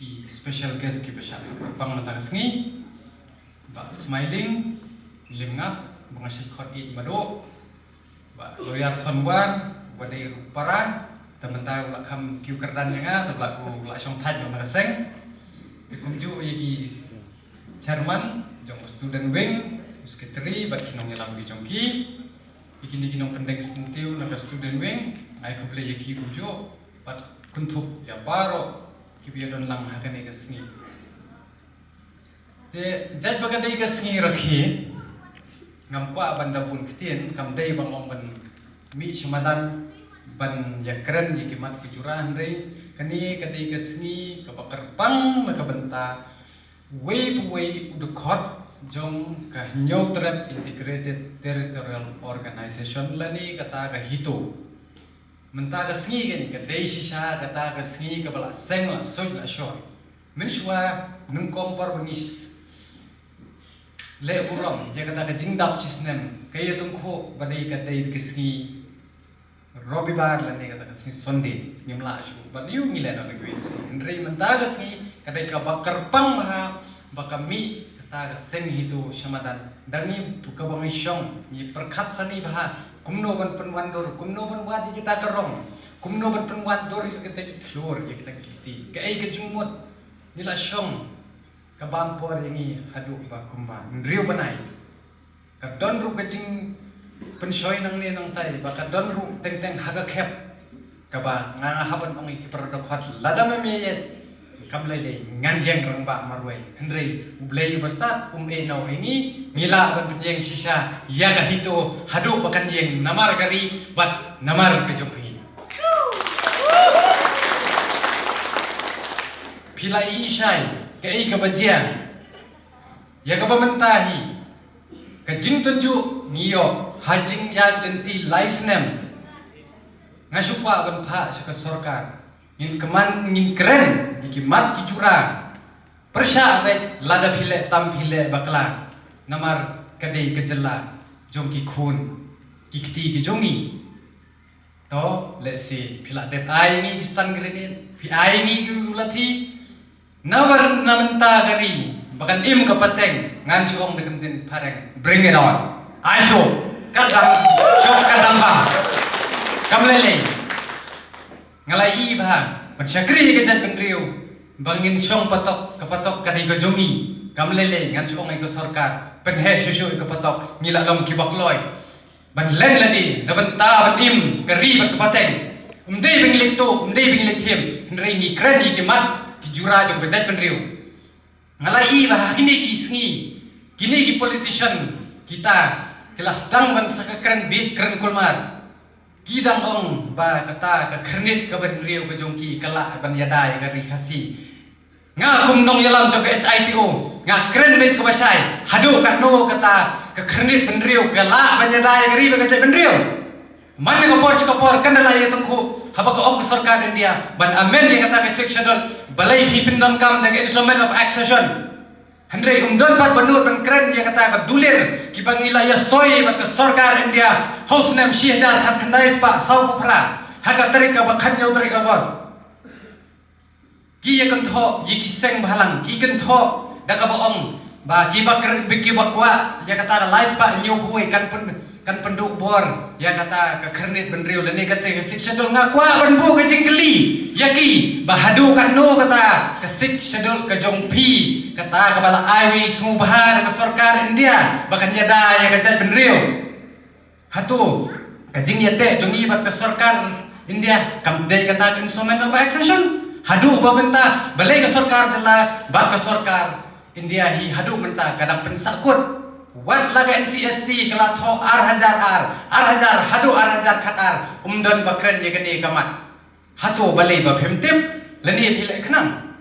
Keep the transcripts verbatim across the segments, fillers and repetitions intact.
Ki special guest kiba shah kyrpang mynta ka sngi, Bah Smiling Lymngap, ba nga shait khot ïeit Madoh, Bah Lawyer Sonwar, ba dei ruh para, te mynta u la kham kiew kyrdan ïa nga, te u la, u la shong thait mynta ka seng. Te kumjuh ïa ki chairman jong u student wing, u secretary, bad ki nongïalam ki jong ki. Ïa kine ki nongpyndeng syntiew na ka student wing, nga ai khublei ïa ki kumjuh, bad kynthup ïa baroh kiba ïadon lang ha kane ka sngi. Te jait ba ka dei ka sngi rakhe, ngam kwah ban da bun ktien, kam dei ban ong ban mih sha madan ban ïakren ïa ki mat ki jura, hynrei kane ka dei ka sngi kaba kyrpang na ka bynta uwei pa uwei u dkhot jong ka Hynñiewtrep Integrated Territorial Organization lane kata ka HITO. Mynta ka sngi kan ka dei shisha kata ka sngi kaba la seng, la suit, la shor. Mynshuwa nyngkong por ba ngi s-, leh burom ïa kata ka jingdap shi snem, ka ïatyngkhuh ba dei ka dei ka sngi Robibar lane kata ka sngi Sunday, ngim lah shuh ban ïoh ngi leh noh na kiwei ki sngi. Hynrei mynta ka sngi ka dei kaba kyrpang bha ba ka mih kata ka seng HITO sha madan. Da ngi kaba ngi shong ngi pyrkhat sani bha kumno ban pynwandur, kumno ban wad ïa kita ka rong, kumno ban pynwandur ïa kita ki khlur, ïa kita ki kti. Kaei ka jingmut ngi la shong ka bam por ïa ngi haduh ba kumba hynriew bnai. Ka don ruh ka jingpynshoi nangne nangtai, ba ka don ruh teng teng ha ka khep. Kaba nga hap ban ong ïa ki para dkhot, lada me me ïeit, kam lei lei, ngan ïeng rangbah marwei. Hynrei U Blei uba stad um ei noh ïa ngi, ngi lah ban pynïeng shisha ïa ka HITO haduh ba kan ïeng namar ka ri bad namar ka jong phi. Phi la i shai kaei kaba jia. Ïa kaba mynta hi ka jingtynjuh ngi ïoh ha jingïaid lynti lai snem. Nga shu kwah ban phah sha ka sorkar, ngin kmen, ngin kren ïa ki mat ki jura. Pyrshah beit lada phi leh tam phi leh bakla, namar ka dei ka jylla jong ki khun ki kti ki jong ngi. To, lehse phi la dep ai ngi ki stun grenade, phi ai ngi ki u lathi. Na bar na mynta ka ri ba kan im ka pateng, ngan shu ong da ka ktien phareng, bring it on. Ai shu, ka dang, shu ka dang ba. Kam lei lei. Nga la ïohi bha ban shakri ka jaitbynriew ba ngin shong patok, ka patok ka dei ka jong ngi. Kam lei lei, ngan shu ong ïa ka sorkar, pynheh shuh shuh ïa ka patok, ngi la long kiba kloi ban len lade na bynta ban im ka ri bad ka pateng. Ym dei ba ngi leh tuh, ym dei ba ngi leh thiem, hynrei ngi kren ïa ki mat ki jura jong ka jaitbynriew. Nga la ïohi ba ha kine ki sngi kine ki politician kita ki la sdang ban sa ka kren bit kren kulmar. Ki dang ong ba kata ka khyrnit ka bynriew ka jong ki ka lah ban ïada ïa ka ri Khasi. Nga kum nongïalam jong ka HITO nga kren beit kaba shai, haduh katno kata ka khyrnit bynriew ka lah ban ïada ïa ka ri bad ka jaitbynriew. Man ka por sha ka por kan da la ïatyngkhuh haba ka ong ka sorkar India ban amend ïa kata ka Sixth Schedule. Balei phi pyndonkam da ka Instrument of Accession? Hynrei ym don pat ba nud ban kren ïa kata ka dulir kiba ngi la ïasoi bad ka sorkar India ha u snem shi hajar khatkhyndai spah sawphew phra ha ka tarik kaba khathynñiew tarik August. Ki ïa kynthoh ïa ki seng bhalang, ki kynthoh da kaba ong ba kiba kren, ba kiba kwah ïa kata ka lai spah hynñiewphew wei kan pyn, kan pynduh bor ïa kata ka khyrnit bynriew lane kata ka Sixth Schedule. Nga kwah ban buh ka jingkylli ïa ki ba haduh katno kata ka Sixth Schedule ka jong phi, kata kaba la ai wei sngewbha da ka sorkar India ba kan ïada ïa ka jaitbynriew. Hato ka jingïateh jong ngi bad ka sorkar India kam dei kata ka Instrument of Accession? Haduh ba mynta balei ka sorkar jylla bad ka sorkar India hi haduh mynta ka dang pynsahkut. Wat la ka NCST ka la thoh ar hajar ar, ar hajar haduh ar hajar khatar, ym don ba kren ïa kane ka mat. Hato balei ba phim tip lane phi leh khnang?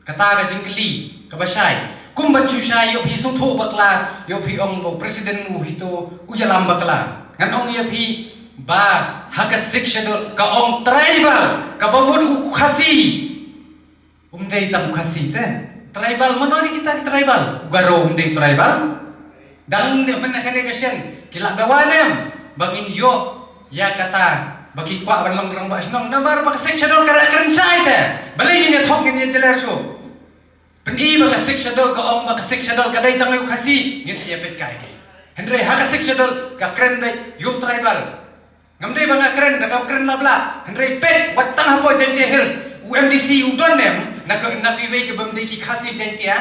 Kata ka jingkylli kaba shai. Kum ban shu shai ïoh phi sngewthuh bakla, ïoh phi ong ba u president u HITO u ïalam bakla. Ngan ong ïa phi ba ha ka Sixth Schedule ka ong tribal, kaba mut u Khasi. Um dei tang u Khasi te. Tribal, mano ri kita tribal? U Garo um dei tribal. Dang dei mynta kane ka sien ki la dawa ne em ba ngin ïoh ïa kata ba ki kwah ban long rangbah shnong, namar ba ka Sixth Schedule ka la kren shai te. Balei ngin ïa thok, ngin ïa jeler shuh? Pyni ba ka Sixth Schedule ka ong ba ka Sixth Schedule ka dei tang ïa u Khasi, ngin sa ïa peit kai ki. Hynrei ha ka Sixth Schedule ka kren beit ïa u tribal. Ngam dei ba nga kren, da ka kren lap lap. Hynrei peit, wat tang hapoh Jaintia Hills, u M D C u don em, na ka, na kiwei ki bym dei ki Khasi Jaintia,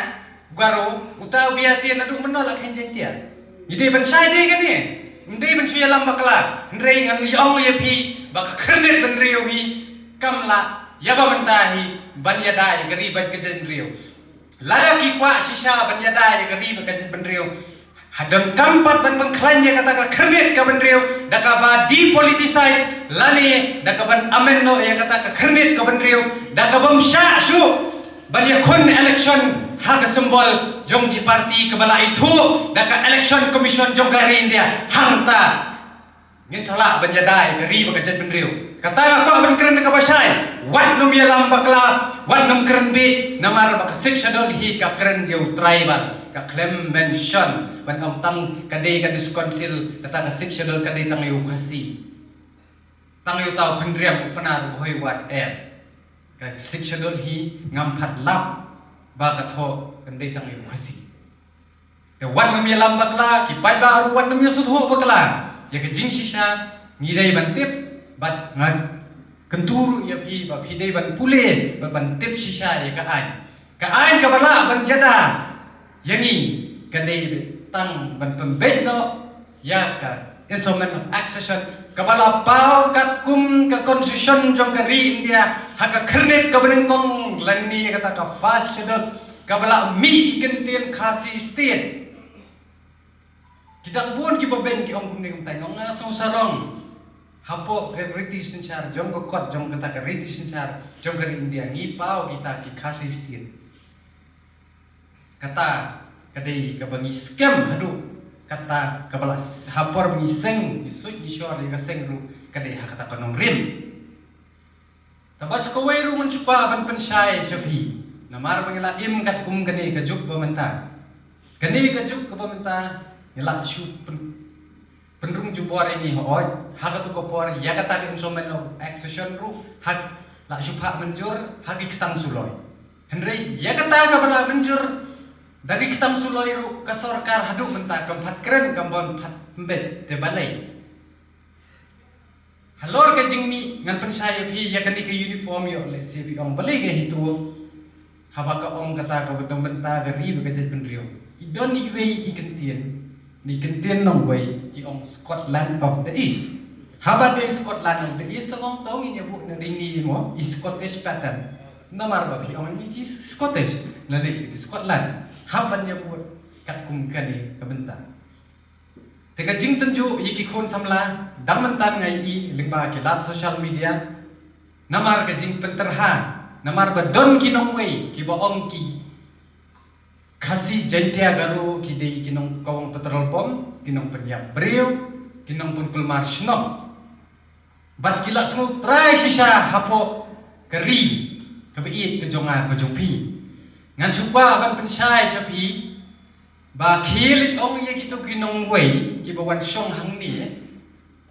Garo, uta u Biatia naduh mynno la khein Jaintia. Ngi dei ban shai dei kane. Ym dei ban shu ïalam bakla. Hynrei ngan ong ïa phi ba ka khyrnit bynriew hi kam lah ïa ba mynta hi ban ïada ïa ka ri bad ka jaitbynriew. Lada ki kwah shisha ban ïada ïa ka ri bad ka jaitbynriew, ha donkam pat ban pynkhlaiñ ïa kata ka khyrnit ka bynriew da kaba depoliticize lane da kaban amend noh ïa kata ka khyrnit ka bynriew da kabym shah shuh ban ïakhun election ha ka symbol jong ki party kaba la ithuh da ka Election Commission jong ka ri India. Hangta ngin sa lah ban ïada ïa ka ri bad ka jaitbynriew. Kata nga kwah ban kren da kaba shai, wat nym ïalam bakla, wat nym kren bih, namar ba ka Sixth Schedule hi ka kren ïa u tribal, ka khlem mention ban ong tang ka dei ka District Council, kata ka Sixth Schedule ka dei tang ïa u Khasi. Tang ïa uta u Khynriam u Pnar u Bhoi wat em. Ka Sixth Schedule hi ngam pat lap ba ka thoh kan dei tang ïa u Khasi. Te wat nym ïalam bakla, ki paidbah ruh wat nym ïasngewthuh bakla ïa ka jingshisha. Ngi dei ban tip bad nga kyntu ruh ïa phi ba phi dei ban pule bad ban tip shisha ïa ka aiñ. Ka aiñ kaba lah ban ïada ïa ngi ka dei tang ban pynbeit noh ïa ka Instrument of Accession kaba la paw katkum ka Constitution jong ka ri India ha ka khyrnit kaba nyngkong lane kata ka First Schedule kaba la mih ïa ka ktien Khasi State. Ki dang bun kiba beiñ ki ong kumne kumtai, nga sngew sarong. Hapoh ka riti synshar jong ka kot jong kata ka riti synshar jong ka ri India ngi paw kita ki Khasi State. Kata ka dei kaba ngi skhem haduh kata kaba la s-, ha por ba ngi seng, ngi suit ngi shor ïa ka seng ruh ka dei ha kata ka nongrim. Tangba sa kawei ruh ngan shu kwah ban pynshai sha phi. Namar ba ngi la im katkum kane ka juk ba mynta. Kane ka juk kaba mynta ngi la shu pyn-, pynrung jubor ïa ngi hooid. Ha katu ka por ïa kata ka Instrument of Accession ruh ha la shu phah mynjur ha ki ktang suloi. Hynrei ïa kata kaba la mynjur da ki ktang suloi ruh ka sorkar haduh mynta kam pat kren, kam pat pynbeit. Te balei? Halor ka jingmih ngan pynshai ïa phi ïa kane ka uniform, ïoh lehse phi ong balei ka HITO. Haba ka ong kata kaba don bynta ka ri bad ka jaitbynriew, i don iwei i kyntien, i kyntien nongwei ki ong Scotland of the East. Haba dei Scotland of the East, tang ong to ngin ïa buh na dei ngi mo, i Scottish pattern. Namar ba phi ong ngi ki Scottish lane ki Scotland. Haba ïa buh katkum kane ka bynta. Te ka jingtynjuh ïa ki khun samla dang mynta nga ïohi lyngba ki lad social media. Namar ka jingpynterha, namar ba don ki nongwei kiba ong ki Khasi Jaintia Garo ki dei ki nongkawang petrol bomb, ki nongpynïap briew, ki nongpynkulmar shnong. Bad ki la sngewtrai shisha hapoh ka ri kaba ïeit ka jong nga ka jong phi. Ngan shu kwah ban pynshai sha phi ba khie leit ong ïa kito ki nongwei kiba wan shong hangne.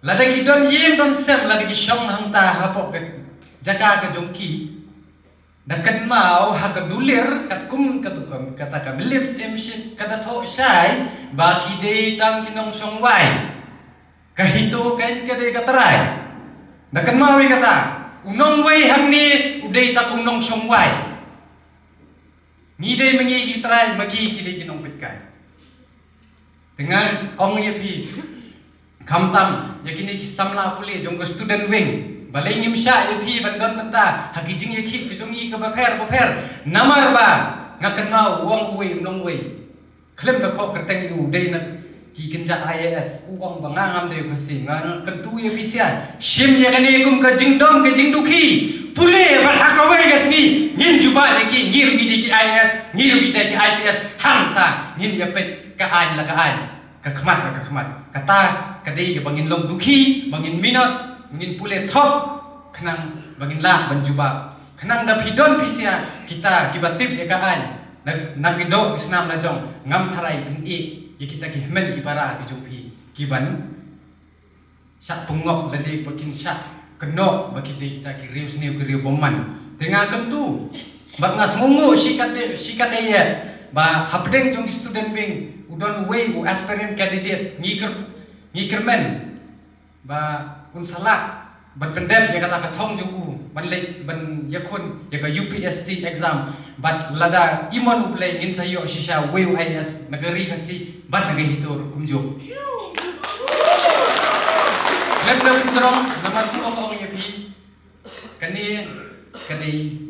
Lada ki don ïing don sem, lada ki shong hangta hapoh ka jaka ka jong ki, da kynmaw ha ka dulir katkum katu ka, kata ka Mylliem Syiemship ka da thoh shai ba ki dei tang ki nongshong wai. Ka HITO ka, ka dei ka trai. Da kynmaw ïa kata, u nongwei hangne u dei tang u nongshong wai. Ngi dei ma ngi ki trai, ma ki ki dei ki nongpeitkai. Te nga ong ïa phi, khamtam ïa kine ki samla pule jong ka student wing, balei ngim shah ïa phi ban don bynta ha ki jingïakhih ka jong ngi kaba pher bapher. Namar ba nga kynmaw u ong uwei u nongwei, khlem da khoh kyrteng ïa u, dei na ki kynja IAS, u ong ba nga ngam dei u Khasi. Nga kyntu ïa phi sha, shim ïa kane kum ka jingdom ka jingdukhi. Pule bad ha kawei ka sngi ngin jubab ïa ki, ngi ruh ngi dei ki IAS, ngi ruh ngi dei ki IPS. Hangta ngin ïa peit ka aiñ la ka aiñ, ka khmat la ka khmat. Kata ka dei kaba ngin long dukhi, ba ngin minot, ba ngin pule thok, khnang ba ngin lah ban jubab. Khnang da phi don phi sha kita kiba tip ïa ka aiñ, na, na ki doh ki snam la jong, ngam tharai phin ïeh ïa kita ki hynmen ki para ki jong phi kiban shah pynngop lane ba kin shah kynnoh ba ki dei kita ki riewsniew ki riewbymman. Te nga kyntu Bad nga sngewnguh shikatdei, shikatdei ïa ba hapdeng jong ki student wing u don uwei u aspirant candidate, ngi kyrmen ba un sa lah ban pyndep ïa kata ka thong jong u ban leit ban ïakhun ïa ka U P S C exam. Bad lada i mon U Blei ngin sa ïoh shisha uwei u IAS na ka ri Khasi bad na ka Ri Khasi kumjuh. Lem lem jrong namar kumno ka ong ïa phi. Kane ka dei